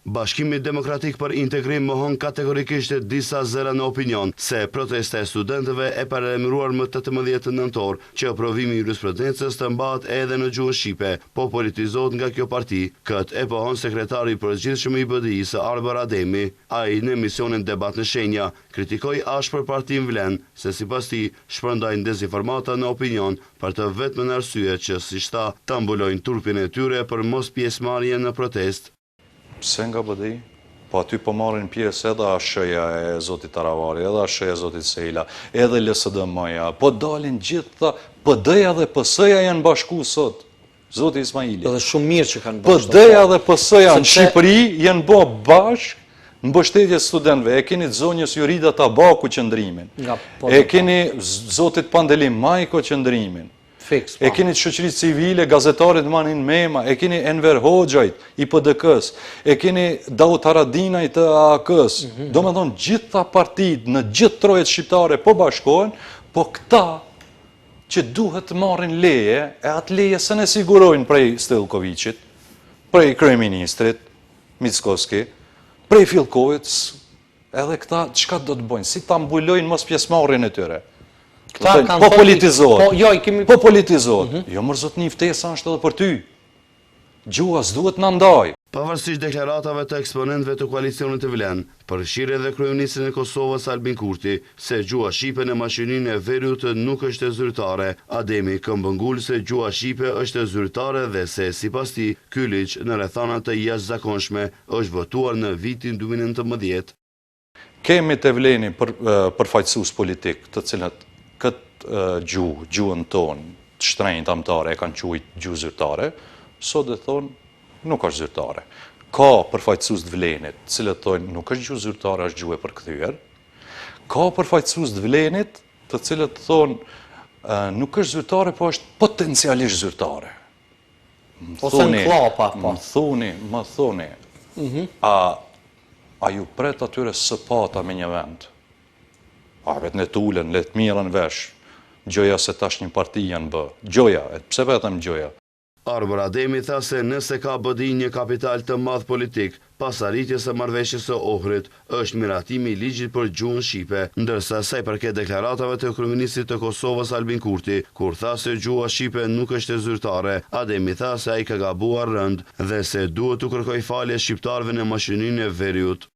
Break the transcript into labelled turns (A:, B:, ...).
A: Bashkimi Demokratik për Integrim mohon kategorikisht disa zëra në opinion se protesta e studentëve e paralajmëruar më 18 nëntor që provimi i jurisprudencës të mbahet edhe në gjuhën shqipe, po politizohet nga kjo parti. Këtë e pohon sekretari i përgjithshëm i BDI-së Arbër Ademi. Ai në emisionin Debat në Shenja kritikoi ashpër partinë Vlen se sipas tij shpërndajnë dezinformata në opinion për të vetmen arsye që, siç tha, ta mbulojnë turpin e tyre për mospjesëmarrje në protestë.
B: Pse nga BDI? Po aty po marrin pjesë edhe ASH-ja e zotit Taravari, edhe ASH-ja e zotit Sela, edhe LSDM-ja, po dalin gjitha, PD-ja dhe PS-ja janë bashku sot, zoti Ismaili.
C: Edhe shumë mirë që kanë bërë.
B: PD-ja dhe PS-ja në Shqipëri janë bo bashkë në mbështetje studentëve. E keni të zonjës Jorida Tabaku qëndrimin. E keni zotit Pandeli Majko qëndrimin.
C: Fiks,
B: po. E keni të shoqërisë civile, gazetarit Manin Mema, e keni Enver Hoxhajt i PDK-s, e keni Daut Haradinaj të AAK-s. Mm -hmm. Domethonë, gjitha partitë në gjithë trojet shqiptare po bashkohen, po këta që duhet të marrin leje, e atë leje s'e ne sigurojnë prej Stoilkoviqit, prej kryeministrit, Mickoski, prej Filkovit, Edhe këta çka do të bëjnë? Si ta mbulojnë mospjesëmarrjen e tyre?
C: Këta kanë
B: po politizohet.
C: Po, jo, i kemi
B: Po politizohet. Mm -hmm. Jo mor zotni ftesa është edhe për ty. Gjuha s'duhet na ndaj.
A: Pavarësisht deklaratave të eksponentëve të koalicionit të Vlen, përfshirë edhe kryeministrin e Kosovës Albin Kurti, se gjuha shqipe në Maqedoninë e Veriut nuk është zyrtare, Ademi këmbëngul se gjuha shqipe është zyrtare dhe se, sipas tij, ky ligj në rrethana të jashtëzakonshme është votuar në vitin 2019.
B: Kemi te Vleni për, përfaqësues politik, të cilët këtë gjuhë, gjuhën tonë, të shtrenjtë amtare e kanë quajt gjuhë zyrtare, sot e thonë nuk është zyrtare. Ka përfaqësues të Vlenit, të cilët thonë nuk është gjuhë zyrtare, është gjuhë e përkthyer. Ka përfaqësues të Vlenit, të cilët thonë nuk është zyrtare, po është potencialisht zyrtare.
C: Ose në klapa,
B: po. Më thuni, më thuni, mhm. a, a ju pret atyre sëpata me një vend? A vetë në tulën, le të mirën vesh, gjoja se tash një parti janë bë. Gjoja, e pse vetëm gjoja?
A: Arbër Ademi tha se nëse ka BDI një kapital të madh politik, pas arritjes së marrëveshjes së Ohrit, është miratimi i ligjit për gjuhën shqipe, ndërsa sa i përket deklaratave të kryeministrit të Kosovës Albin Kurti, kur tha se gjuha shqipe nuk është zyrtare, Ademi tha se ai ka gabuar rëndë dhe se duhet t'u kërkojë falje shqiptarëve në Maqedoninë e Veriut.